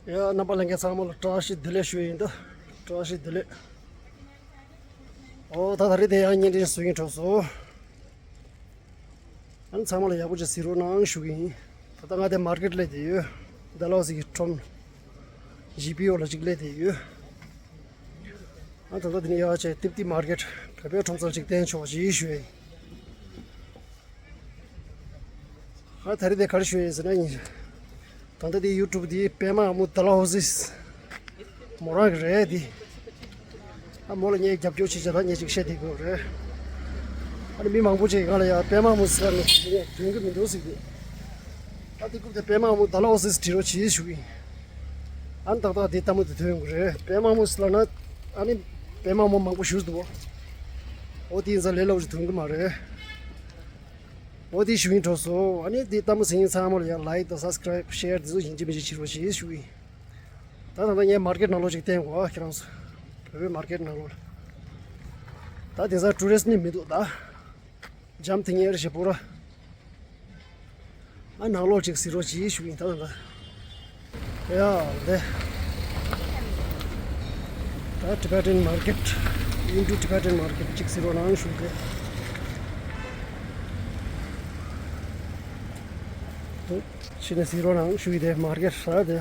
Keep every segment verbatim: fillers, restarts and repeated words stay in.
ཡ། རྣམ་པ་ལྷན་རྒྱས་ཚང་མ་ལ་བཀྲ་ཤིས་བདེ་ལེགས་ཞུ་ཡིན་ད། བཀྲ་ཤིས་བདེ་ལེགས། ཨོ་ད་ད་རེས་དེ་ཡང་བརྙན་འཕྲིན་བཟོ་གི་འགྲོ་སོང་། ཨ་ནི་ཚང་མ་ལ་ཡག་པོ་ཅིག་གཟིགས་རོགས་གནང་ཞུ་གི་ཡིན། ད་ལྟ་ང་དེ་མར་ཀེཊ་སླེབས་བསྡད་ཡོད། ཌལ་ཧོ་སི་གི་ཁྲོམ། ཇི་པི་ཨོ་ལ་ཅིག་སླེབས་བསྡད་ཡོད། ཨ་ད་ལྟ་དེ་ནས་ཡར་བྱས་ཏིབ་ཏི་མར་ཀེཊ་བོད་པའི་ཁྲོམ་སར་ཅིག་བསྟན་ཆོག་ཅིག་ཞུ་ཡིན། ཨ་ད་རེས་དེ་ག་རེ་ཞུ་ཡིན་ཟེར་ན་ཡིན། ད་ལྟ་དེ་ཡུ་ཊུབ་དེ་པདྨ་ཨ་མོ་ཌལ་ཧོ་སི་མོ་རང་གི་རེད་དེ། ཨ་མོ་ལ་ངས་རྒྱབ་སྐྱོར་བྱེད་བྱ་ད་ངས་ཅིག་བཤད་བསྡད་དགོས་རེད། ཨ་ནི་མི་མང་པོ་ཅིག་ང་ལ་ཡ་པདྨ་ཨ་མོ་ཟེར་ནས་དེ་ངས་དོན་གི་མི་འདུག་ཟེར་གི། ཨ་དེ་རྐུབ་དེ་པདྨ་ཨ་མོ་ཌལ་ཧོ་སི་བྲིས་རོགས་བྱེད་ཞུ་གི་ཡིན། ཨ་ནི་ཏག་ཏག་དེ་ལྟད་མོ་དེ་ཐོན་ཡོང་གི་རེད། པདྨ་ཨ་མོ་ཟེར་ལབ་ན་ཨ་ནི་པདྨ་ཨ་མོ་མང་པོ་བཞུགས་འདུག་བ། ཨོ་དེ་ཡིན་ཙང་ལས་སླ་པོ་ཞིག་ཐོན་གི་མ་རེད། འོ་དེ་ཞུ་ཡིན་འགྲོ་སོང་། ཨ་ནི་དེ་ལྟད་མོ་གཟིགས་མཁན་ཚང་མ་ལ་ཡང་ལའིཀ་དང་སབ་སི་ཀ་རའིབ་ཤེར་དེ་ཚོ་ཡིན་གཅིག་མིན་གཅིག་བྱེད་རོགས་ཞེས་ཞུ་ཡིན། ད་ད་ལྟ་ངས་མར་ཀེཊ་ནང་ལོགས་ཅིག་བསྟན་གོ་ཁྱེད་རང་ཚོ། བོད་པའི་མར་ཀེཊ་ནང་ལོགས་ལ། ད་དེང་སང་ཊུ་རི་སི་ཊི་ནི་མི་འདུག་ད། འཇམ་ཐིང་ངེར་ཞེ་པོ་ར། ཨ་ནང་ལོགས་ཅིག་གཟིགས་རོགས་ཞེས་ཞུ་ཡིན་ད་ད་ད། ཡ། དེ། ད་Tibetan market, Indo Tibetan market ཅིག་གཟིགས་རོགས་གནང་ཞུ་གི། ཕྱི་ནས་གཟིགས་རོགས་གནང་ཞུ་ཡི་དེ་མར་ཀེཊ་ར་དེ།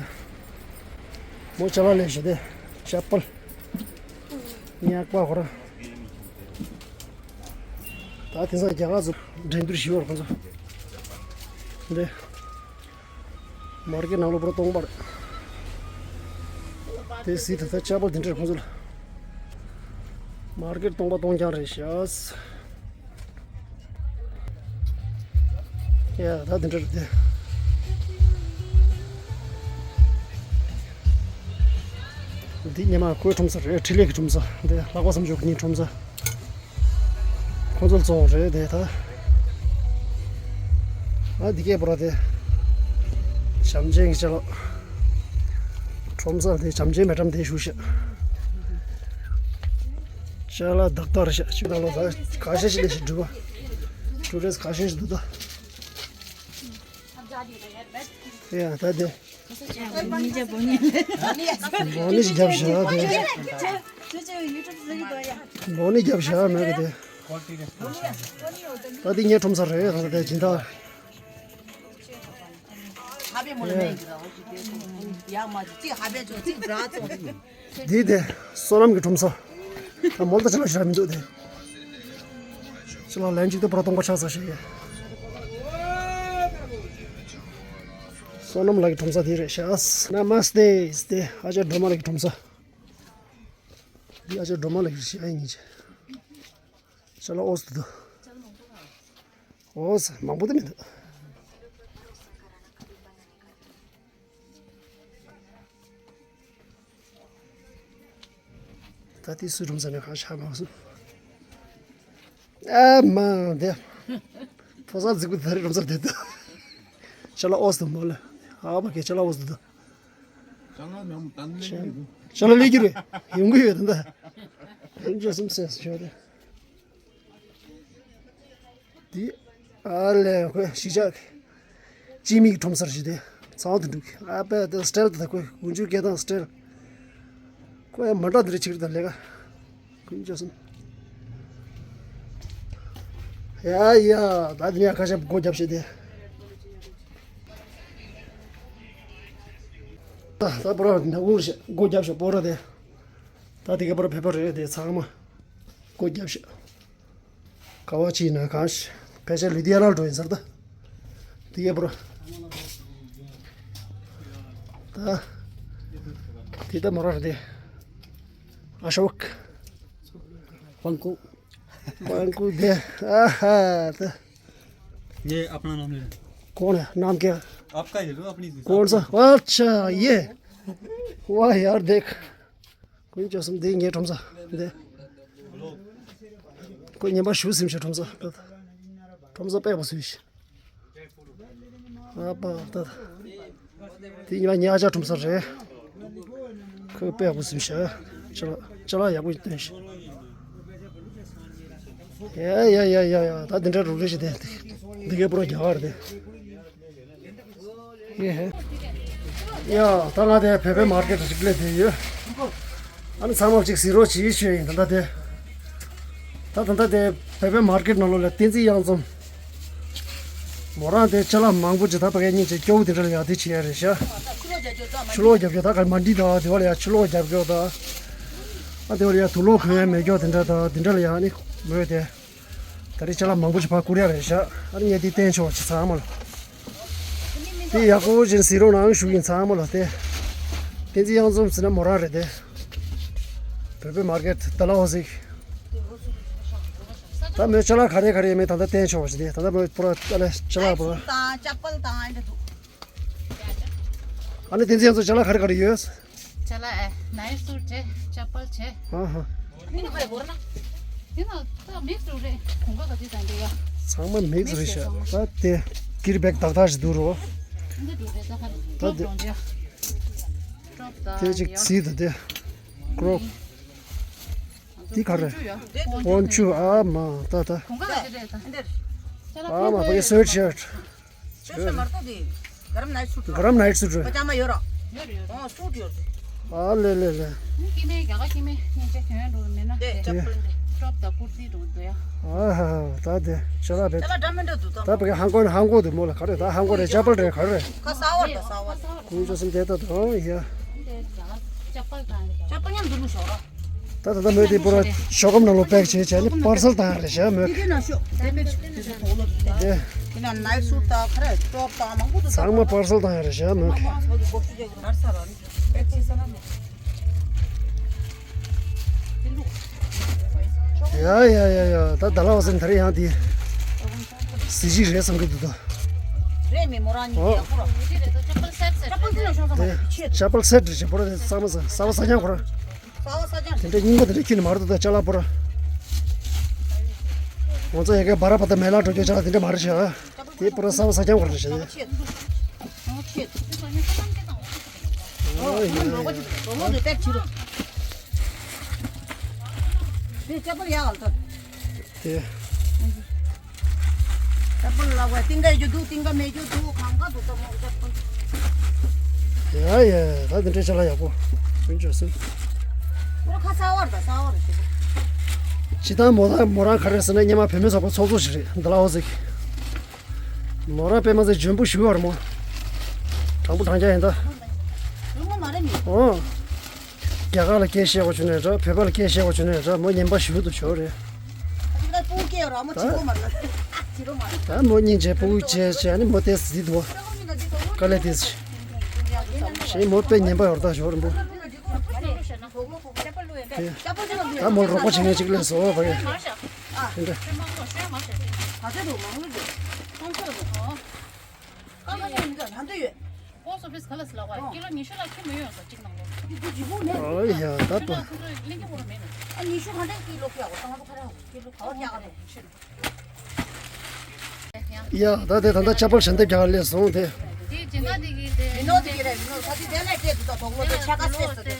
མོ་ཅ་ལག་ལས་ཞེ་དེ་ཅ་པལ། ཉག་པ་ཧོ་ར། ད་དེང་སང་རྒྱ་གར་ཚོ་འགྲན་བསྡུར་ཞི་བར་ཁོང་ཚོ། འདི། མར་ཀེཊ་ནང་ལོགས་པོ་ར་སྟོང་པ་རེད། དེ་སི་ད་ལྟ་ཅ་པལ་དེ་འདྲ་ཁོང་ཚོ་ལ། མར་ཀེཊ་སྟོང་པ་སྟོང་རྐྱང་རེད་ཤག་ཡ་ད་དེ་འདྲ་རེད་དེ། འདི་ཉི་མ་ཁོའི་ཁྲོམ་ས་རེད། འཕྲིན་ལས་ཀྱི་ཁྲོམ་ས། འདི་ལྷག་པ་བསམ་འཇོག་གི་ཁྲོམ་ས། ཁོ་ཚོ་བཙོང་རེད་དེ་ད། ཨ་འདི་གས་པོ་ར་དེ། བྱམས་ཆེན་གྱི་ཅ་ལག་ཁྲོམ་ས་དེ་བྱམས་ཆེན་མེ་ཊམ་དེ་བཞུགས་ཤག་ཅ་ལག་བདག་ལྟ་རེད་ཤག་ཅིག་ད་ལོ་ད་ཁ་ཤས་ཤིག་ལས་ཤིག་འགྲུབ་པ། ཊུ་རི་སི་ཊི་ཁ་ཤས་ཤིག་འདུག་ད། ཡ་ད་དེ། འབོ་ནི་ཞིག་རྒྱབ་ཤག་དེ། འབོ་ནི་རྒྱབ་ཤག་མེད་གི་དེ། ད་དེ་ངའི་ཁྲོམ་ས་རེད་ད་དེ་སྦྱིན་བདག་འདི་དེ་བསོད་ནམས་ཀྱི་ཁྲོམ་ས། ད་མོལ་ད་ཅི་ལ་ཞིག་ར་མི་འདུག་དེ། ཅི་ལ་ལན་གཅིག་ཏུ་པོ་ར་སྟོང་པ་ཆགས་ས་ཞིག་ཡ། བསོད་ནམས་ལགས་ཀྱི་ཁྲོམ་ས་དེ་རེད་ཤག་ན་མ་སྟེ་སྟེ་ཨ་ཅག་སྒྲོལ་མ་ལགས་ཀྱི་ཁྲོམ་ས། འདི་ཨ་ཅག་སྒྲོལ་མ་ལགས་ཀྱི་ཞིག་ཨ་ཡིན་ཅི། ཅ་ལག་ཨོ་སི་འདུག་ཨོ་སི་མང་པོ་དེ་མི་འདུག་ད་དེ་སུ་ཁྲོམ་ས་ནས་ཁ་ཤ་མ་སུ། ཨ་མ་དེ། ཕོ་གསར་རྫིག་པོ་དེ་རེད་ཁྲོམ་སར་དེ་འདུག་ཅ་ལག་ཨོ་སི་འདུག་མོ་ལ། ཨ་མ་གེ་ཅ་ལག་ཨོ་སི་འདུག་ཅ་ལག་ལས་ཀྱི་རེད། ཡོང་གི་ཡོད་ད། ཡོང་གི་ཡོད་ད། འདི་ཨ་ལས་ཁོས་གཞིས་ཆགས་ཀྱི་སྤྱི་མིག་ཁྲོམ་སར་བཞི་དེ་ཚང་དུ་འགྲུག་ཨ་པད་དེ་སྤྲེལ་དེ་ཁོས་དགུན་ཆུ་སྐད་དང་སྤྲེལ། ཁོས་མ་འདྲ་འདི་རེ་ཆིག་རེ་དང་ལས་ཀ་ཀུན་ཅོ་སོང་། ཡ་ཡ་ད་འདི་ཡ་ཁ་ཤས་སྒོ་རྒྱབ་བྱས་དེ། ད་ད་པོ་ར་ནག་པོ་རེད་སྒོ་རྒྱབ་བྱས་པོ་ར་དེ། ད་དེ་ག་པོ་ར་བོད་པ་རེད་དེ་ཚང་མ་སྒོ་རྒྱབ་བྱས། ག་བ་ཅི་ན་གང་ཞིག་ཕལ་ཆེར་ལུ་དྷི་ཡ་ན་ལ་འགྲོ་ཡིན་ཟེར་ད། དེ་གས་པོ་ར། ད། དེ་ད་མོ་ར་རེད་དེ། ཨ་ཤོག་ཝང་ཀུ། ཝང་ཀུ་དེ། ཨ་ཧ་ད། ये अपना नाम ले। कौन है? नाम क्या है? आपका ही लो, अपनी। कौन सा? अच्छा, ये। वाह यार, देख। ཀུན་ཅོ་སོང་། འདི་ངའི་ཁྲོམ་ས་འདི། ཁོས་ཉན་པ་ཞུ་སེམས་ཤིག་ཁྲོམ་ས། ཁྲོམ་ས་དཔེ་པོ་སུས་ཤིག་ཨ་པ་ད། དེ་ཉི་མ་ཉ་ཆ་ཁྲོམ་ས་རེད། ཁོས་དཔེ་པོ་སེམས་ཤིག་ཅ་ལག་ཅ་ལག་ཡག་པོ་སྟོན་ཤིག་ཡ་ཡ་ཡ་ཡ་ཡ། ད་འདི་འདྲ་རུ་རེ་ཞིག་དེ་འདི་གའི་པོ་ར་རྒྱ་གར་དེ། ཡེ་ཧེ། ཡ། ད་ང་དེ་བོད་པའི་མར་ཀེཊ་ཅིག་སླེབས་བསྡད་ཡོད། ཨ་ནི་ཚང་མ་ཅིག་གཟིགས་རོགས་གྱིས་ཞུ་ཡིན། ད་ལྟ་དེ། ད་ད་ལྟ་དེ་བོད་པའི་མར་ཀེཊ་ནང་ལོགས་ལ་བསྟན་འཛིན་གཡང་འཛོམས། མོ་རང་དེ་ཅ་ལག་མང་པོ་ཅིག་ད་ཕ་གའི་སྙིང་རྗེ་སྐྱོ་བོ་དེ་འདྲ་ལ་ཡ་དེ་བྱེད་ཡ་རེད་ཤག་ཆུ་ལོག་རྒྱབ་རྒྱུ་ད་ག་མ་འགྲིག་ད་དེ་བ་ལ་ཡ་ཆུ་ལོག་རྒྱབ་རྒྱུ་ད། ཨ་དེ་བ་ལ་ཡ་དུག་ལོག་གོན་ཡ་མེད་རྒྱུ་དེ་འདྲ་ད་དེ་འདྲ་ལ་ཡ་ཨ་ནི་མོས་དེ། ད་རེས་ཅ་ལག་མང་པོ་ཞིག་ཕར་བསྐུར་ཡ་རེད་ཤག་ཨ་ནི་ངས་འདི་བསྟན་ཆོག་ཅིག་ཚང་མ་ལ། དེ་ཡག་པོ་ཅིག་གཟིགས་རོགས་གནང་ཞུ་ཡིན་ཚང་མ་ལ་དེ། བསྟན་འཛིན་གཡང་འཛོམས་ཟེར་ན་མོ་རང་རེད་དེ། བོད་པའི་མར་ཀེཊ་ཌལ་ཧོ་སི། ད་མོས་ཅ་ལག་ག་རེ་ག་རེ་ཡོད་མེད་ད་ལྟ་བསྟན་ཆོག་ཅིག་དེ་ད་ལྟ་མོས་པུ་ར་ཨ་ལས་ཅ་ལག་པུ་ར། དང་ཅ་པལ་དང་ཨེ་འདྲ་འདུག་ཨ་ནི་བསྟན་འཛིན་གཡང་འཛོམས་ཅ་ལག་ག་རེ་ག་རེ་ཡོད། ཅ་ལག་ཨེ་ནའི་སུཊ་བྱས་ཅ་པལ་བྱས། ཧ་ཧ། འདི་ན་ཁ་རེ་བོར་ན། འདི་ན་ད་མིག་སུཊ་རེད་གོང་ཁ་ག་ཚོད་དང་འདི་ཡ། ཚང་མ་མིག་སུཊ་རེད་ཤག་ད་དེ་ཀིར་བེག་ཏག་ཏག་ཞིག་འདུག་རོ། འདི་འདུག་རེད་ད་ཁ་རེ་ད་ཀྲོབ་དེ་གྲོང་འདི་ཡ། ཀྲོབ་ད་དེ་ཅིག་ཡ། ཚིག་ད་དེ་ཀྲོབ། འདི་ག་རེ། པོན་ཆུ་ཡ། པོན་ཆུ་ཨ་མ་ད་ད། གོང་ཁ་ག་ཚོད་རེད་ད། ཨ་མ་ཕ་གི་སུཊ་ཤརཊ། ཤོ་ཤོ་མར་ཏོ་དེ། ག་རམ་ནའི་སུཊ་རོ། ག་རམ་ནའི་སུཊ་རོ། པ་ཅ་མ་ཡོད་རོ། ཡོད་རེད་ཡོད་རེད། ཨོ་སུཊ་ཡོད་རེད། སྐྱེ་དམན་རྒྱ་གར་སྐྱེ་དམན་སྙིང་རྗེ་གྱོན་འགྲོ་མེད་ན་དེ་དེ་ཅབ་པལ་དེ། ཀྲོབ་དང་ཀུར་ཏི་འགྲོ་འདུག་ཡ། ཨ་ཧ་ཧ་ད་དེ་ཅ་ལག་བེད། ཅ་ལག་འདྲ་མི་འདྲ་འདུག་ད། ད་བ་གི་ཧང་གོ་ནི་ཧང་གོ་དེ་མོ་ལ་ག་རེ་ད་ཧང་གོ་རེད་ཅབ་པལ་རེད་ག་རེ་རེད། ཁ་གསར་བ་རེད་ད་གསར་བ་རེད། ཀུན་སྤྱོད་སེམས་དེ་ད་དང་ཡ། ཅབ་པལ་དང་ཅབ་པལ་མཉམ་དུ་ལུས་ཤོག་ར། ད་ད་ད་མོས་དེ་པུ་ར་ཤོག་སྒམ་ནང་ལོགས་པེག་བྱས་བྱས་ནི་པར་སལ་བཏང་ཡ་རེད་ཤག་མོས། དེ་དེ་ན་ཤོག་དེ་པེག་དེ་ཚོ་དོག་ལོ་དེ། དེ་དེ་ན་ནའི་སུཊ་དང་ཁ་རེ་ཀྲོབ་དང་མང་པོ་འདུག་ཚང་མ་པར་སལ་བཏང་ཡ་རེད་ཤག་མོས། མང་མང་ཚོ་གི་སྒོ་ཕྱུགས་ཅིག་ནར་ས་ར་ནི་པེག་བྱས་ས་ན་ནི། ཡ་ཡ་ཡ་ཡ་ད་ཌལ་ཧོ་སི་ད་རེས་ཡང་དེ་གཟི་བརྗིད་རེད་བསམ་གི་འདུག་ད། རེད་མི་མོ་རང་གཉིས་ཀྱི་ཡག་པོ་ར། ཅབ་པལ་དེ་ལ་ཤོང་ས་མ་རེད་ཆེད་དུ། ཅབ་པལ་སེཊ་རེད་ཅེ་པོ་ར་དེ་གཙང་མ་ས་གསར་པ་གསར་རྐྱང་ཁོ་ར། གསར་པ་གསར་རྐྱང་དེ་རེད། འདྲ་རྙིང་པ་དེ་འདྲ་ཁྱོན་ནས་མ་རེད་འདུག་ད་ཅ་ལག་པོ་ར། ང་ཚོ་ཡ་གི་བ་ར་བ་ད་མེ་ལག་འགྲོ་རྒྱུ་ཅ་ལག་དེ་འདྲ་མ་རེད་ཤག་དེ་པོ་ར་གསར་པ་གསར་རྐྱང་ཁོ་ར་རེད་ཤག་ཆེད་དུ། ཆེད་དུ། ཨོ་ཡ་ཡ་ཡ། ལོ་ལོ་དེ་པེག་བྱེད་རོགས། དེ་ཅབ་པལ་ཡག་ཨ་ལ་ད། དེ། ཅབ་པལ་ལ་བ་ཏིང་ཀ་ཡོད་རྒྱུ་འདུག་ཏིང་ཀ་མེད་རྒྱུ་འདུག་གང་ག་འདུག་ད་མོ་ཅབ་པལ། ཡ་ཡ་ད་དེ་འདྲའི་ཅ་ལག་ཡག་པོ། ཀུན་སྤྱོད་སེམས། ཁོ་ཁ་གསར་བ་རེད་ད་གསར་བ་རེད་དེ། ཅི་ད་མོ་ད་མོ་རང་ག་རེ་ཟེར་ན་སྔོན་མ་བུད་མེད་ཚོགས་པ་ཚོགས་གཙོ་ཞིག་རེད་ཌལ་ཧོ་སི་གི། མོ་རང་དཔེ་མ་ཚད་འཇོན་པོ་ཞུ་བར་མོ། དྲང་པོ་དྲང་རྐྱང་ཡིན་ད། ཡོང་གི་མ་རེད་མི། ཨོ། རྒྱ་གར་ལ་སྐད་བཤད་དགོས་བྱུང་ནའི་འདྲ་བོད་པ་ལ་སྐད་བཤད་དགོས་བྱུང་ནའི་འདྲ་མོ་ཉན་པ་ཞུ་དུ་ཆོག་རེད། ད་སྤུ་གུ་སྐྱེས་ར་མོ་ད་བྱི་རོ་མ་རེད། བྱི་རོ་མ་རེད། ད་མོ་སྙིང་རྗེ་སྤུ་གུ་བྱས་བྱས་ནི་མོ་ཏེས་ཟིད་དུ་བ། དཀའ་ལས་ཏེས། ཞེས་མོ་དཔེ་ཉན་པ་ཡོར་ད་ཞོར་རིན་པོ། ད་མོ་རོགས་པ་བྱེད་མཁན་ཅིག་སླེབས་སོ་བ་ཡ། དེ་འདྲ། ཀོང་སོ་ཕིས་ག་ལ་སི་ལ་བ་ཀི་ལོ་ཉི་ཤུ་ལ་ཁྱོན་མི་ཡོང་ས་གཅིག་ནང་ལོ། ཨོ་ཡ་ད་པ། ཁྱོན་ལ་ཁོ་ཚོ་གླིང་གི་བོ་ར་མེད་ནོ། ཨ་ཉི་ཤུ་ག་འདྲ་ཀི་ལོ་ཁྱོད་ཡག་གོ་ང་ཚོ་ཁ་ར་ཀི་ལོ་ག་བ་རྒྱག་ག་རེད་ཤི། ཡ་ད་དེ་ད་ལྟ་ཅབ་པལ་ཞལ་འདེབས་རྒྱག་ག་སླེབས་སོང་དེ། དེ་སྦྱིན་བདག་དེ་གི་དེ་མི་ནོ་དེ་གི་རེད་མི་ནོ་ས་དེ་དེ་ལས་སྤྲད་འདུག་ད་དོག་ལོ་དེ་ཆ་ག་སེ་སེ་དེ།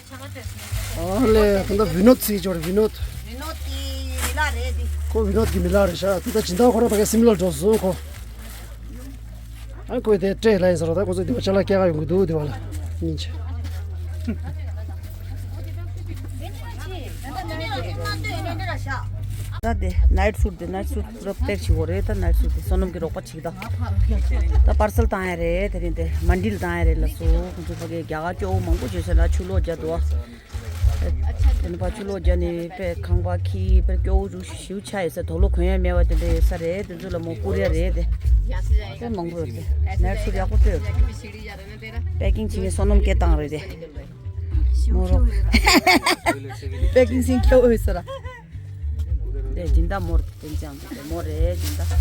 ཨ་ལེ་ད་ལྟ་བི་ནོད་ཚིག་ཅོར་བི་ནོད། བི་ནོད་དེ་མི་ལ་རེད་དེ། ཁོ་བི་ནོད་གི་མི་ལ་རེད་ཤག་ད་ལྟ་སྦྱིན་བདག་ཁོ་ར་ཕ་གི་སིམ་ལར་འགྲོ་སོང་ཁོ། ཨ་ཁོས་དེ་སྤྲད་ལ་ཡིན་ཟེར་རོ། ད་ཁོ་ཚོས་དེ་བ་ཅ་ལག་སྐྱེལ་ག་ཡོང་གི་འདུག་དེ་བ་ལ་སྙིང་རྗེ། ད་དེ་ནའིཊ་སུཊ་དེ་ནའིཊ་སུཊ་པུ་ར་པེག་བྱེད་དགོས་རེད། ད་ནའིཊ་སུཊ་དེ་བསོད་ནམས་ཀྱི་རོགས་པ་བྱེད་ད། ད་པར་སལ་བཏང་ཡ་རེད། དེ་རིང་དེ་མན་ཌི་ལ་བཏང་ཡ་རེད་ལ་སོ། ཁོང་ཚོ་ཕ་གི་རྒྱ་གར་སྐྱོ་བོ་མང་པོ་བྱོས་ཟེར་ལ་ཆུ་ལོག་རྒྱག་འདུག་ཨ། དེ་ནི་ཕར་ཆུ་ལོག་རྒྱག་ནས་དཔེ་ཁང་པ་ཁྱི་དཔེ་སྐྱོ་བོ་རུ་ཞིའུ་ཆ་ཡོད་ས་དོག་ལོ་གོན་ཡ་མེད་པ་དེ་འདྲ་ཡོད་ས་རེད། དེ་ཚོ་ལ་མོ་བསྐུར་ཡ་རེད་དེ། དཔེ་མང་པོ་ཡོད་དེ། ནར་སུ་ཡག་པོ་སྤྲོད་ཡོད་དེ། པེ་ཀིང་བྱེད་མཁན་བསོད་ནམས་སྐྱེ་བཏང་རེད་དེ། མོ་རོགས། པེ་ཀིང་བྱེད་མཁན་སྐྱོ་བོ་ཡོད་ས་ར། དེ་སྦྱིན་བདག་མོ་རེད་དེ་ཅང་དེ་མོ་རེད་སྦྱིན་བདག་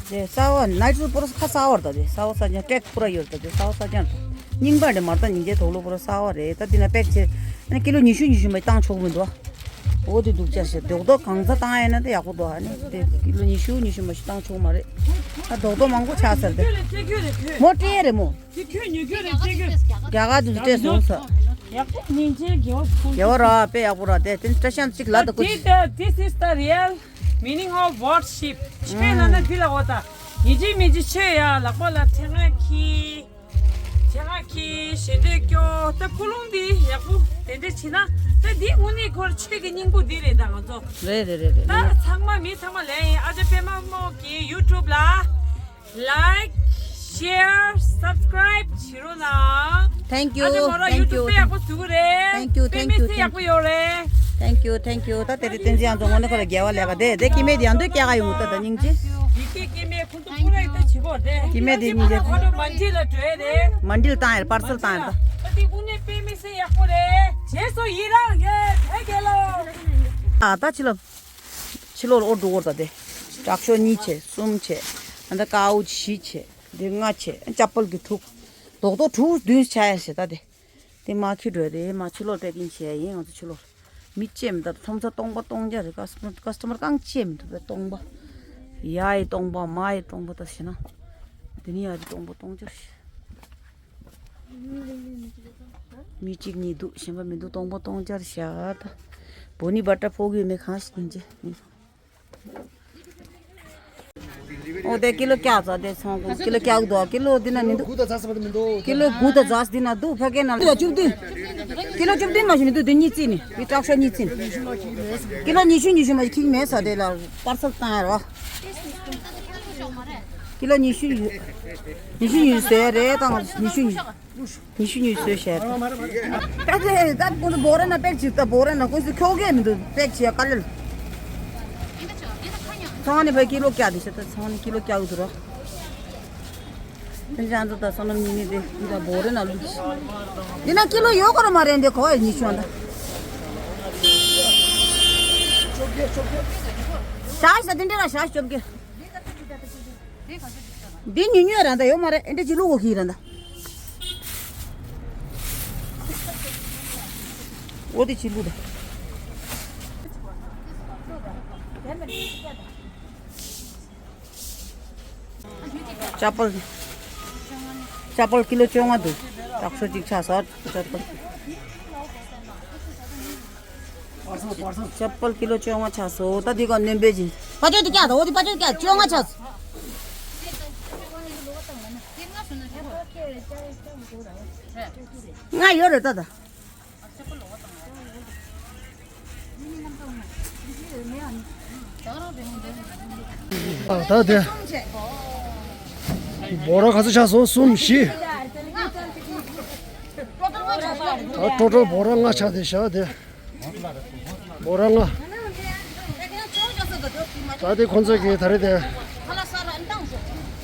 དེ་གསར་བ་ནར་སུ་པུ་ར་ཁ་གསར་བ་རེད་ད། དེ་གསར་བ་གསར་རྐྱང་ཀྲེག་པུ་ར་ཡོད་རེད་ད། དེ་གསར་བ་གསར་རྐྱང་རེད། རྙིང་པ་འདྲ་མ་རེད་ད། སྙིང་རྗེ་དོག་ལོ་པུ་ར་གསར་བ་རེད་ད། འདི་ན་པེག་བྱས་ཨ་ནི་ཀི་ལོ་ཉི་ཤུ་ཉི་ཤུ་མ་བཏང་ཆོག་མི་འདུག་འོ་དེ་འདུག་ཅག་ཞེས་རྡོག་རྡོག་གང་ཚ་བཏང་ཡིན་ན་དེ་ཡག་པོ་འདུག་ཨ་ནི་དེ་ཀི་ལོ་ཉི་ཤུ་ཉི་ཤུ་མ་ཞིག་བཏང་ཆོག་མ་རེད། ད་རྡོག་རྡོག་མང་པོ་ཆགས་ཚར་དེ། མོ་སྤྲད་རེད་མོ། རྒྱ་གར་དུ་སྤྲད་སོང་ས། ཡག་པོ་ཉིན་ཆེན་དགེ་བ་ཕུལ། དགེ་བ་ར་དཔེ་ཡག་པོ་ར་དེ་དེ་བཀྲ་ཤིས་གཅིག་ལ་དུ་ཀུ། This is the real Meaning of worship. ཆོས་ལབ་ན་འདི་ལ་འོ་ད། ཡིན་གཅིག་མིན་གཅིག་ཆོས་ཡ་ལག་པ་ལ་ཕྲེང་བ་འཁྱེར། ཕྲེང་བ་འཁྱེར་ཞལ་འདོན་སྐྱོར། ད་ཀུན་སློང་འདི་ཡག་པོ་དེ་འདྲ་བྱེད་ན། ད་འདི་དངོས་གནས་ཁོ་རང་ཆོས་ཀྱི་སྙིང་པོ་འདི་རེད་ད་ང་ཚོ། རེད་རེད་རེད་རེད། ད་ཚང་མ་མི་ཚང་མ་ལན་ཡིན། ཨ་ཅག་པད་མ་རྨོ་གི་YouTube ལ། Like, share, subscribe བྱེད་རོགས་གནང་། Thank you, ཨ་ཅག་མོ་རང་thank you, YouTube དེ་ཡག་པོ་བཟོ་གི་རེད། Thank you, དཔེ་thank མི་you, སྲིད་ཡག་པོ་ཡོད་རེད། Thank you, thank you. ད་དེ་རིང་བསྟན་འཛིན་ཡང་རྫོང་ངོ་ནས་ཁོ་ལ་རྒྱལ་བ་ལས་ཀ་དེ་དེ་སྐྱེ་དམན་དེ་ཡང་དུ་སྐྱེ་ག་ཡོང་ད་ད་སྙིང་རྗེ། ཡི་གེ་སྐྱེ་དམན་ཁོང་ཚོ་ཁོ་རང་ཡི་ད་བྱེད་དགོས་རེད། སྐྱེ་དམན་དེ་སྙིང་རྗེ། ཁོ་ཚོ་མ་འདྲི་ལ་བྲོས་རེད། མ་འདྲི་ལ་བཏང་ཡར་པར་སེལ་བཏང་ཡར་ད། ད་དེ་དངོས་གནས་དཔེ་མི་སྲིད་ཡག་པོ་རེད། རྗེས་སུ་ཡི་རང་ཡོད་དེ་རྒྱལ་ལོ། ཨ་ད་ཕྱི་ལོགས། ཕྱི་ལོགས་ལ་ཨོ་འགྲོ་བར་ད་དེ། དྲག་ཤོས་གཉིས་བྱས་གསུམ་བྱས། ཨ་ད་ཀའོ་བཞི་བྱས། འདི་ལྔ་བྱས། ཅ་པལ་གྱི་དྲུག་རྡོག་རྡོག་དྲུག་བདུན་ཆ་ཡ་ཞེ་ད་དེ། དེ་མ་ཁྱི་འགྲོ་དེ་མ་ཕྱི་ལོགས་པེ་ཀིང་བྱས་ཡིན་ང་ཚོ་ཕྱི་ལོགས། མི་ཅེམ་ད་ཐོམ་ཚ་སྟོང་པ་སྟོང་རྒྱ་རེད། ཀ་སི་ཀ་སི་ཊོ་མར་རྐང་ཅེམ་ཐུབ་པའི་སྟོང་པ། ཡ་ཡི་སྟོང་པ་མ་ཡི་སྟོང་པ་ད་ཞེ་ན། དེ་ནི་ཡ་ཡི་སྟོང་པ་སྟོང་རྒྱ་རེད། མི་གཅིག་གཉིས་འདུག་གཞན་པ་མི་འདུག་སྟོང་པ་སྟོང་རྒྱ་རེད་ཤག་ད། བོ་ནི་བ་ཏྲ་ཕོག་ཡོད་མེད་གང་ཞིག་ཡིན་ཅེ། ཨོ་དེ་ཀི་ལོ་བརྒྱ་ཙམ་དེ་ཚོང་ཀི་ལོ་བརྒྱ་འདུག་ཀི་ལོ་འདི་ན་མི་འདུག་ཀི་ལོ་དགུ་དང་ཙམ་འདི་ན་འདུག་ཕ་སྐད་ན་ལོ་བཅུ་བདུན། ཀི་ལོ་བཅུ་བདུན་མ་ཞིག་མི་འདུག་དེ་གཉིས་རྩིས་ནི་དེ་སྟག་ཤ་གཉིས་རྩིས་ནི། ཀི་ལོ་ཉི་ཤུ་ཉི་ཤུ་མ་ཞིག་ཁྱིག་མེད་ས་དེ་ལ་པར་སལ་བཏང་ཡ་རོ། ཀི་ལོ་ཉི་ཤུ་ཉི་ཤུ་ཉི་ཤུ་ཟེར་རེད་དང་ཉི་ཤུ་ཉི་ཤུ། ཉི་ཤུ་ཉི་ཤུ་བཤད། ད་དེ་ད་ཁོང་ཚོ་བོ་ར་ན་པེག་ཅིག་ད་བོ་ར་ན་ཁོང་ཚོ་ཁྱོ་གས་མི་འདུག་པེག་བྱེད་ཡ་དཀའ་ལས། ཚང་ནི་བའི་ཀི་ལོ་བརྒྱ་དེ་བཤད་ད་ཚང་ནི་ཀི་ལོ་བརྒྱ་འདུག་རོ། དེ་ཅང་ཚོ་ད་སོ་ནམ་ཉི་མི་དེ་འདི་ད་བོ་ར་ན་ལུག་འདི་ན་ཀི་ལོ་ཡོད་ཁོ་ར་མ་རེད་འདི་གོ་ཡ་ཉི་ཤུ་འདི། ཞག་ས་དེ་འདྲ་ལ་ཞག་བཅོ་བརྒྱད། འདི་ཉུང་ཉུང་རང་ད་ཡོད་མ་རེད། ཨེ་འདྲ་ཅི་ལུག་གོ་གི་རང་ད། འོ་དེ་ཅི་ལུག་ད། ཅ་པལ། ཅ་པལ་ཀི་ལོ་བཅོ་ལྔ་འདུག་དྲག་ཤོས་གཅིག་ཆགས་སོང་ཅ་པལ། ཅ་པལ་ཀི་ལོ་བཅོ་ལྔ་ཆགས་སོང་། ད་འདི་ག་སྣོན་པའི་ཅིག་ཕ་ཆོས་དེ་བཀྱག་དང་འོ་དེ་ཕ་ཆོས་བཀྱག་བཅོ་ལྔ་ཆགས་སོང་། ལྔ་ཡོད་རེད་ད་ད། ད་དེ་བོ་ར་ག་ཚོད་ཆགས་སོང་། གསུམ་བཞི། ད་ཀྲོ་ཀྲོ་བོ་ར་ལྔ་ཆགས་དེ་བཞག་དེ། བོ་ར་ལྔ། ད་དེ་ཁོང་ཚོ་གི་ད་རེ་དེ།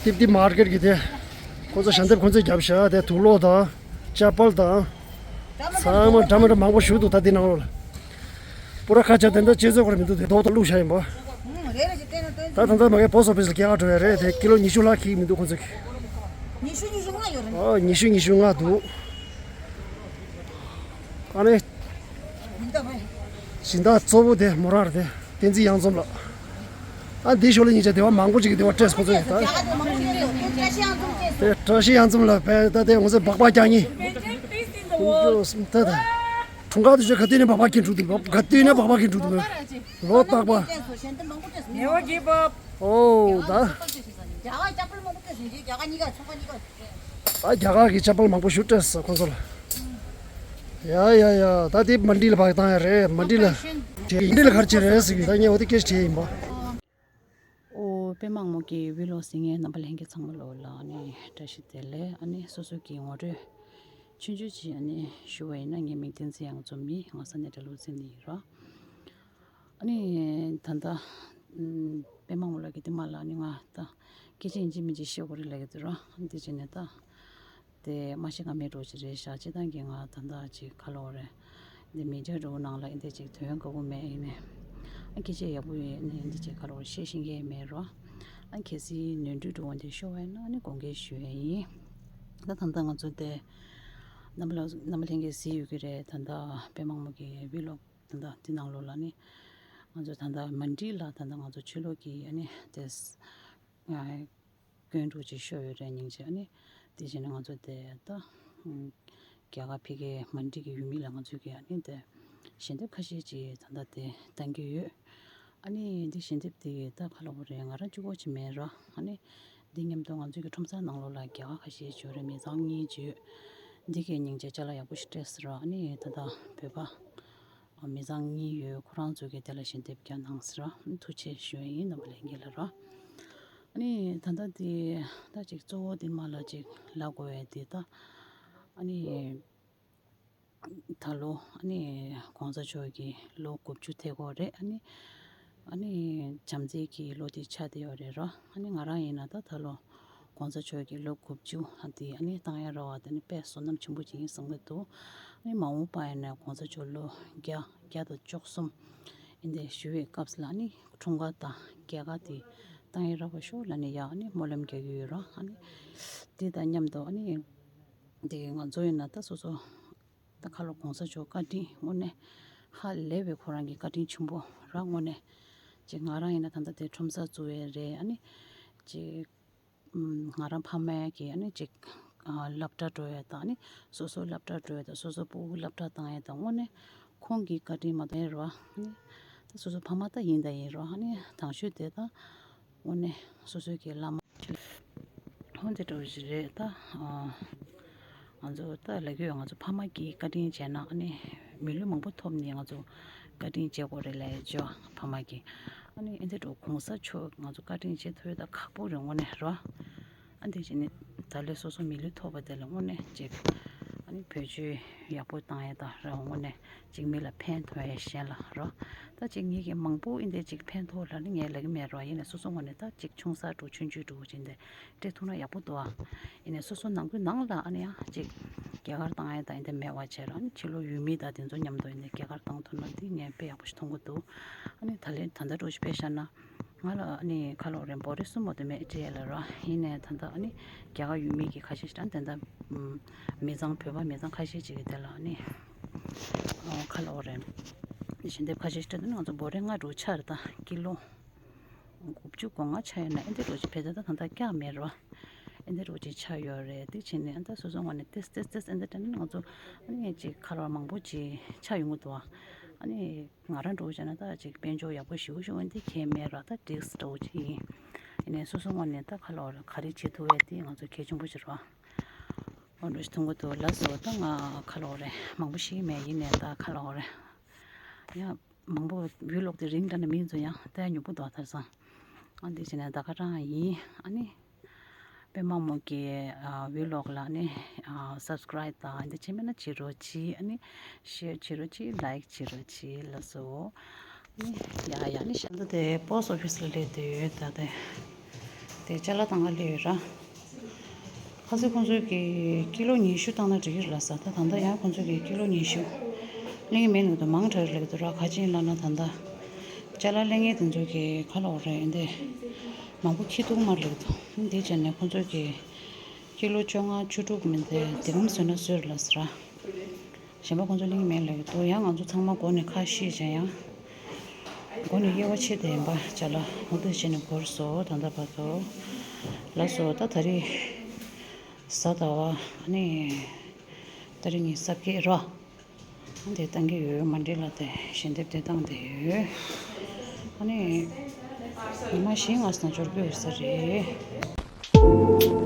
ཏིབ་ཏིབ་མར་ཀེཊ་གི་དེ། ཁོང་ཚོ་ཞལ་འདེབས་ཁོང་ཚོས་བརྒྱབ་བཞག་དེ་དུག་ལོག་དང་། ཅ་པལ་དང་། ཚང་མ་འདྲ་མི་འདྲ་མང་པོ་ཞིག་འདུག་ད་འདི་ནང་ལོགས་ལ། པུ་ར་ཁ་ཆ་དེ་འདྲ་ཅེ་ཚོད་ཁོ་ར་མི་འདུག་དེ་རྡོག་ཏུ་བླུགས་བཞག་ཡིན་པ། ད་ད་ལྟ་མ་གའི་པོ་སི་ཨོ་ཕི་སི་ལ་སྐྱེལ་ག་འགྲོ་ཡ་རེད་དེ་ཀི་ལོ་ཉི་ཤུ་ལྷག་ཁྱེར་མི་འདུག་ཁོ་ཚོས། ཉི་ཤུ་ཉི་ཤུ་ལྔ་ཡོད་རེད། ཨ་ཉི་ཤུ་ཉི་ཤུ་ལྔ་འདུག་ཨ་ནི། སྦྱིན་བདག་གཙོ་བོ་དེ་མོ་རང་རེད་དེ། བསྟན་འཛིན་གཡང་འཛོམས་ལགས། ཨ་འདི་ཞོར་ལ་ཉིན་ཆ་དེ་བ་མང་པོ་ཅིག་གི་དེ་བ་སྤྲད་སོང་ཚོད་ཡོད་ད། དེ་བཀྲ་ཤིས་གཡང་འཛོམས་ལགས་བས་ད་དེ་ང་ཚོས་སྦག་སྦག་རྒྱག་ཉིན། ད་ད་འཁྲུངས་སྐར་དུས་ཚོད་ག་དུས་ནས་སྦག་སྦག་གིན་འཁྲུག་འདུག་ག་དུས་ནས་སྦག་སྦག་གིན་འཁྲུག་འདུག་ལོ་རྟག་པ། ཨོ་ད། ད་རྒྱ་གར་གྱི་ཅ་པལ་མང་པོ་ཞིག་སྤྲད་སོང་ཁོང་ཚོ་ལ། ཡ་ཡ་ཡ། ད་དེ་མན་ཌི་ལ་ཕར་བཏང་ཡ་རེད། མན་ཌི་ལ། མན་ཌི་ལ་ག་རེ་བྱེད་རེད་ཟེར་གི་ད་ངས་འོ་དེ་སྐད་ཆ་དྲིས་ཡིན་པ། ཨོ་པད་མ་རྨོ་གི་བི་ལོག་གཟིགས་མཁན་རྣམ་པ་ལྷན་རྒྱས་ཚང་མ་ལོ་ལ་ཨ་ནི་བཀྲ་ཤིས་བདེ་ལེགས། ཨ་ནི་སོ་སོ་གི་ངོ་སྤྲོད་ཆུང་ཆུང་ཅིག་ཨ་ནི་ཞུ་བ་ཡིན་ན་ངའི་མིང་བསྟན་འཛིན་གཡང་འཛོམས་ཡིན། ང་ས་གནས་སྦྲ་ལུག་རྩེ་ནས་ཡིན་རོ། ཨ་ནི་ད་ལྟ་ཨམ་པད་མ་རྨོ་ལགས་ཀྱིས་དེ་མ་ལ་ནི་ང་ད་སྐད་ཆ་ཡིན་གཅིག་མིན་གཅིག་བཤད་དགོས་རེད་ལབ་ཀྱི་འདུག་ར། འདི་བྱས་ནས་ད་དེ་མ་ཤེས་ཀ་མེད་འགྲོ་ཅིག་རེད་ཤག་སྤྱིར་བཏང་གི་ང་ད་ལྟ་ཅིག་ག་ལབ་དགོས་རེད། འདི་མི་འཇོན་འགྲོ་ནང་ལ་འདི་ཅིག་དོན་དགའ་པོ་མེད་ཡིན་ནས། ཨ་སྐད་ཆ་ཡག་པོ་ཡོད་ནས་འདི་ཅིག་ག་ལབ་དགོས་རེད། བཤད་ཤེས་མཁན་མེད་རོ། ཨ་གལ་སྲིད་ནོར་འཁྲུལ་འགྲོ་འདི་ཤོར་བ་ཡིན་ན་ཨ་ནི་དགོངས་འགལ་ཞུ་ཡ་ཡིན། ད་ད་ལྟ་ང་ཚོ་དེ་རྣམ་པ་ལ་རྣམ་པ་ལྷན་རྒྱས་གཟིགས་ཡོད་ཀྱི་རེད། ད་ལྟ་པད་མ་རྨོ་གི་བི་ལོག་ད་ལྟ་འདི་ནང་ལོགས་ལ་ནི་ང་ཚོ་ད་ལྟ་མན་ཌི་ལ་ད་ལྟ་ང་ཚོ་ཕྱི་ལོགས་ཀྱི་ཨ་ནི་དེ་ཨ་སྐྱོན་འགྲོ་ཅིག་ཤོར་ཡོད་རེད། སྙིང་རྗེ་ཨ་ནི་དེ་བཞིན་ང་ཚོ་དེ་ད་རྒྱ་གར་ཕ་གིའི་མན་ཌི་གི་ཡུལ་མི་ལ་ང་ཚོ་གི་ཨ་ནི་དེ་ཞལ་འདེབས་ཁ་ཤས་ཅིག་ད་ལྟ་དེ་བཏང་གི་ཡོད། ཨ་ནི་འདི་ཞལ་འདེབས་དེ་ད་ག་ལབ་དགོས་རེད། ང་རང་གཅིག་པོ་ཅིག་མེད་ར། ཨ་ནི་འདི་མཉམ་དུ་ང་ཚོའི་གི་ཁྲོམ་ས་ནང་ལོགས་ལ་རྒྱ་གར་ཁ་ཤས་ཅིག་ཡོད་རེད། མི་ཚང་གཉིས་ཅིག་ཡོད། འདི་གའི་སྙིང་རྗེ་ཅ་ལག་ཡག་པོ་ཞིག་སྤྲད་སོང་ར། ཨ་ནི་ད་ལྟ་བོད་པ་མི་ཚང་གཉིས་ཡོད། ཁོ་རང་ཚོ་གིས་དེ་ལ་ཞལ་འདེབས་རྒྱག་གནང་སོང་ར། ཨ་ནི་ཐུགས་རྗེ་ཞུ་ཡ་ཡིན། རྣམ་པ་ལྷན་རྒྱས་ལ་ར། ཨ་ནི་ད་ལྟ་འདི་ད་ཅིག་གཙོ་བོ་འདི་མ་ལ་ཅིག་ལབ་དགོས་ཡ་འདི་ད་ཨ་ནི། ད་ལོ་ཨ་ནི་གོང་ས་མཆོག་གི་ལོ་དགུ་བཅུ་དེ་གོ་རེད། ཨ་ནི་ཨ་ནི་བྱམས་བརྩེ་གི་ལོ་དེ་ཆགས་བསྡད་ཡོད་རེད་ར། ཨ་ནི་ང་རང་ཡིན་ན་ད་ད་ལོ་གོང་ས་མཆོག་གི་ལོ་དགུ་བཅུ་ཨ་དེ་ཨ་ནི་བཏང་ཡ་ར་བ་དེ་ནི་དཔེ་བསོད་ནམས་ཆེན་པོ་ཅིག་ཡིན་བསམ་གི་འདུག་ཨ་ནི་མ་འོངས་པ་ཡིན་ན་གོང་ས་མཆོག་ལོ་བརྒྱ་བརྒྱ་དང་བཅུ་གསུམ་ཨ་འདི་བཞུགས་པའི་སྐབས་ལ་ཨ་ནི་འཁྲུངས་སྐར་དང་རྒྱལ་ཁ་དེ་བཏང་ཡ་ར་བ་ཤོག་ལབ་ནས་ཡ་ཨ་ནི་སྨོན་ལམ་རྒྱག་གི་ཡོད་ར། ཨ་ནི་དེ་དང་མཉམ་དུ་ཨ་ནི། དེ་ང་ཚོ་ཡིན་ན་ད་སོ་སོ་ད་ཁ་ལོ་གོང་ས་མཆོག་བཀའ་དྲིན་དངོས་གནས་ཧ་ལས་པའི་ཁོ་རང་གི་བཀའ་དྲིན་ཆེན་པོ་ར། དངོས་གནས་ཅིག་ང་རང་ཡིན་ན་ད་ལྟ་དེ་ཁྲོམ་ས་བཙུགས་ཡས་རེད། ཨ་ནི་ཅིག་ང་རང་ཕ་མ་གི་ཨ་ནི་ཅིག་སློབ་གྲྭ་འགྲོ་ཡས་དང་ཨ་ནི་སོ་སོ་སློབ་གྲྭ་འགྲོ་ཡས་དང་སོ་སོ་སྤུ་གུ་སློབ་གྲྭ་བཏང་ཡས་དང་དངོས་གནས་ཁོང་གི་བཀའ་དྲིན་མ་གཏོགས་ཡིན་ར། ཨ་ནི་ད་སོ་སོ་ཕ་མ་ད་ཡིན་ད་ཡིན་ར། ཨ་ནི་དང་ཤོས་དེ་ད་དངོས་གནས་སོ་སོ་གི་བླ་མ། འོ་དེ་འདྲ་བོ་ཞིག་རེད་ད། ཨ་ང་ཚོ་ད་ལབ་ཀྱི་ཡོད། ང་ཚོ་ཕ་མ་གིས་བཀའ་དྲིན་བྱས་ན་ཨ་ནི་མི་ལུས་མང་པོ་ཐོབ་ནས་ང་ཚོ་བཀའ་དྲིན་བྱེད་དགོས་རེད་ལབ་ཡ་ཅོ་ཕ་མ་གིས། ཨ་ནི་ཨེ་འདྲ་འགྲོ་གོང་ས་མཆོག་ང་ཚོ་བཀའ་དྲིན་བྱེད་ཐུབ་ཡོད་ད་ཁག་པོ་རེད་དངོས་གནས་རོ། ཨ་འདི་བྱས་ནས་ད་ལས་སོ་སོ་མི་ལུས་ཐོབ་པ་དེ་ལ་དངོས་གནས་ཅིག་ཨ་ནི་བེད་སྤྱོད་ཡག་པོ་བཏང་ཡ་ད་ར་དངོས་གནས་ཅིག་མི་ལ་ཕན་ཐོགས་ཡ་གཞན་ལ་རོ། ད་ཅིག་ངེད་ཀྱི་མང་པོ་ཨེ་འདྲ་ཅིག་ཕན་ཐོགས་ལ་ནི་ངས་ལབ་ཀྱི་མེད་རོ། ཡིན་ནས་སོ་སོ་དངོས་གནས་ད་ཅིག་ཆུང་ས་འགྲོ་ཆུང་ཆུང་འགྲོ་བྱས་ནས། སྤྲད་ཐུབ་ན་ཡག་པོ་འདུག་ཨ། ཡིན་ནའི་སོ་སོ་ནང་ཁུལ་ནང་ལ་ཨ་ནི་ཡང་ཅིག་རྒྱ་གར་བཏང་ཡས་དང་ཡིན་ཏེ་མེད་པ་བྱས་ར། ཨ་ནི་ཕྱི་ལོགས་ཡུལ་མི་དང་དེ་ཚོ་མཉམ་དུ་ཡིན་ཏེ་རྒྱ་གར་བཏང་ཐུབ་ན་འདི་ངས་དཔེ་ཡག་པོ་ཞིག་མཐོང་གི་འདུག་ཨ་ནི་ད་ལན་ད་ལྟ་འགྲོ་ཞིག་དཔེ་བཞག་ན་ང་ལ་ཨ་ནི་ཁ་ལོག་རེ་འབོ་རེ་སུ་མོ་དེ་མེད་ཅེས་ལ་ར། ཡིན་ནའི་ད་ལྟ་ཨ་ནི་རྒྱ་གར་ཡུལ་མི་གི་ཁ་ཤས་ཤིག་དང་དེ་འདྲ་མི་ཚང་བོད་པ་མི་ཚང་ཁ་ཤས་ཅིག་གི་དེ་ལ་ཨ་ནི་ཁ་ལོག་རེ་ཞལ་འདེབས་ཁ་ཤས་ཤིག་སྤྲད་དུས་ང་ཚོ་འབོ་རེ་ལྔ་དྲུག་ཆགས་རེད་ད་ཀི་ལོ། དགུ་བཅུ་གོ་ལྔ་ཆགས་ཡོད་ན་ཨེ་འདྲ་འགྲོ་ཅིག་བེད་ད་ད་ད་ལྟ་སྐྱག་མེད་རོ། ཨེ་འདྲ་འགྲོ་ཅིག་ཆགས་ཡོད་རེད། དེ་བྱས་ནས་ཨ་ད་སོ་སོ་ངོས་ནས་ཏེས་ཏེས་ཏེས་ཨེ་འདྲ་དྲན་ན་ང་ཚོ་ཨ་ནི་ཅིག་ཁ་ལོ་མང་པོ་ཅིག་ཆགས་ཡོང་གི་འདུག་ཨ་ནི་ང་རང་འགྲོ་བྱས་ན་ད་ཅིག་དཔལ་འབྱོར་ཡག་པོ་ཞེ་པོ་ཞིག་འོན་ཏེ་གལ་མེད་ར། ད་ཏེས་འདྲ་ཅིག་ཡིན། ཨ་ནི་སོ་སོ་ངོས་ནས་ད་ཁ་ལོ་ག་རེ་བྱེད་ཐུབ་ཡ་དེ་ང་ཚོ་གལ་ཆེན་པོ་ཞིག་རོ། འོ་འགྲོ་ཞིག་མཐོང་གི་འདུག་ལགས་སོ། ད་ང་ཁ་ལོ་རེ་མང་པོ་ཞིག་མེད། ཡིན་ནའི་ད་ཁ་ལོ་རེ་ཡང་མང་པོ་བི་ལོག་དེ་རིང་འདྲ་ན་མིན་ཚོ་ཡང་ལྟ་ཡ་མྱུར་པོ་འདུག་ཐར་སོང་། ཨ་འདི་བྱས་ནས་ད་ག་རང་ཡིན། ཨ་ནི་པད་མ་མོ་གི་ཨ་བི་ལོག་ལ་ནི་ཨ་སབ་སི་ཀ་རའིབ་དང་འདི་བྱས་མེད་ན་བྱེད་རོགས་གྱིས། ཨ་ནི་ཤེར་བྱེད་རོགས་གྱིས། ལའིག་བྱེད་རོགས་གྱིས། ལགས་སོ། ཨ་ནི་ཡ་ཡ་ནི་ཤ་ད་དེ་པོ་སི་ཊི་ཨོ་ཕི་སི་ལ་སླེབས་བསྡད་ཡོད་ད་དེ། དེ་ཅ་ལག་བཏང་ག་སླེབས་ཡོད་ར། ཁ་སང་ཁོང་ཚོས་ཀྱི་ཀི་ལོ་ཉི་ཤུ་བཏང་ན་འགྲིག་གི་རེད་ལབ་ས། ད་ད་ལྟ་ཡང་ཁོང་ཚོས་ཀྱི་ཀི་ལོ་ཉི་ཤུ་ལེན་གྱི་མེད་འདུག་ད་མང་དྲགས་ལབ་ཀྱི་འདུག་ར། ག་ཅི་ཡིན་ལབ་ན་ད་ལྟ་ཅ་ལག་ལེན་མཁན་དེ་ཚོས་ཀྱི་ཁ་ལོག་རེད་འདི་མང་པོ་འཁྱེར་ཐུབ་མ་རེད་ལབ་ཀྱི་འདུག་འདི་བྱས་ནས་ཁོང་ཚོས་ཀྱི་ཀི་ལོ་བཅོ་ལྔ་བཅུ་དྲུག་མིན་ཏེ་དེ་གམ་བཟོས་ན་བཟོས་རེད་ལབ་ས་ར། གཞན་པ་ཁོང་ཚོ་གླེང་གི་མེད་ལབ་ཀྱི་འདུག་ཡང་ང་ཚོ་ཚང་མ་སྒོ་ནས་ཁ་ཕྱེས་བྱས་ཡང་སྒོ་ནས་དབྱེ་བ་ཕྱེ་བསྡད་ཡིན་པ་ཅ་ལག་འོ་དེ་བྱས་ནས་འགོར་སོང་ད་ལྟ་བར་དུ། ལགས་སོ། ད་ད་རེས་གཟའ་ཟླ་བ་ཨ་ནི་ད་རེས་ངའི་གཟབ་རྒྱས་རོ། ཨ་འདི་བཏང་གི་ཡོད། མ་འདྲེ་ལ་དེ་ཞལ་འདེབས་དེ་བཏང་བསྡད་ཡོད། ཨ་ནི་ཉི་མ་བཞི་ལྔ་ཙམ་འབྱོར་གྱི་ཡོད་ས་རེད།